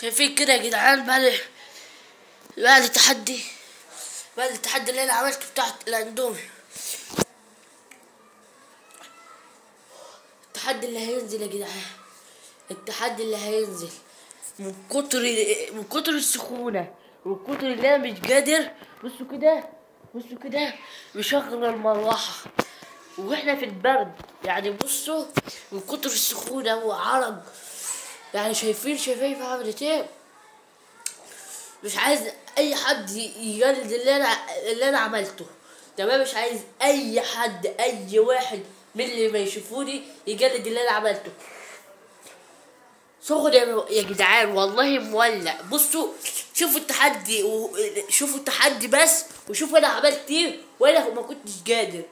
شايفين كده يا جدعان؟ بعد التحدي، بعد التحدي اللي انا عملته بتاع الاندومي، التحدي اللي هينزل يا جدعان، التحدي اللي هينزل من كتر السخونة، ومن كتر اللي انا مش قادر. بصوا كده، بصوا كده، مشغل المروحة واحنا في البرد يعني. بصوا من كتر السخونة وعرق يعني. شايفين شفايف عملت ايه؟ مش عايز اي حد يجلد اللي انا عملته، تمام؟ مش عايز اي حد، اي واحد من اللي ما يشوفوني يجلد اللي انا عملته. سخن يا جدعان والله، مولع. بصوا شوفوا التحدي، شوفوا التحدي بس، وشوفوا انا عملت ايه. وانا ما كنتش قادر،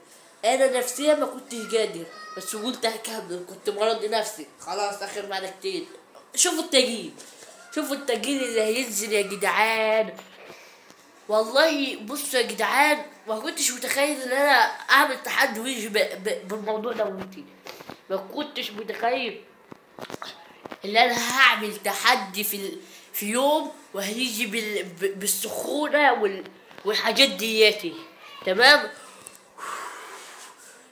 انا نفسيا ما كنتش قادر، بس قلت هكمل، كنت مرضي نفسي خلاص اخر معلقتين. شوفوا التجيل، شوفوا التجيل اللي هينزل يا جدعان والله. بصوا يا جدعان، ما كنتش متخيل ان انا اعمل تحدي ويجي بالموضوع ده. ما كنتش متخيل ان انا هعمل تحدي في يوم وهيجي بالسخونه والحاجات دياتي، تمام؟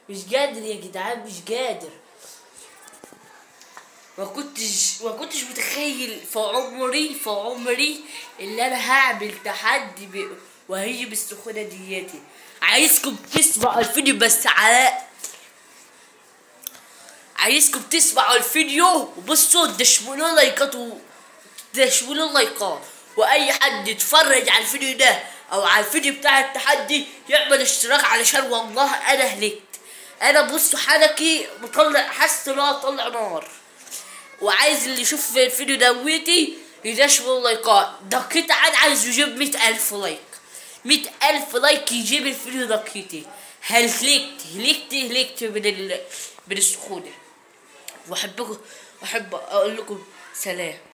مش قادر يا جدعان، مش قادر. ما كنتش متخيل في عمري اللي انا هعمل تحدي وهيجي بالسخونه دياتي. عايزكم تسمعوا الفيديو بس، على عايزكم تسمعوا الفيديو وبصوا دشملوا لايكات، دشملوا لايكات، واي حد يتفرج على الفيديو ده او على الفيديو بتاع التحدي يعمل اشتراك، علشان والله انا هلكت. انا بصوا حنكي مطلع، حاسس ان هو طلع نار. وعايز اللي يشوف الفيديو دويتي يدشمل لايكات. دقيت انا عايز يجيب 100,000 like، 100,000 like يجيب الفيديو دقيتي. هلكت هلكت هلكت من السخونه. واحبكم، واحب اقول لكم سلام.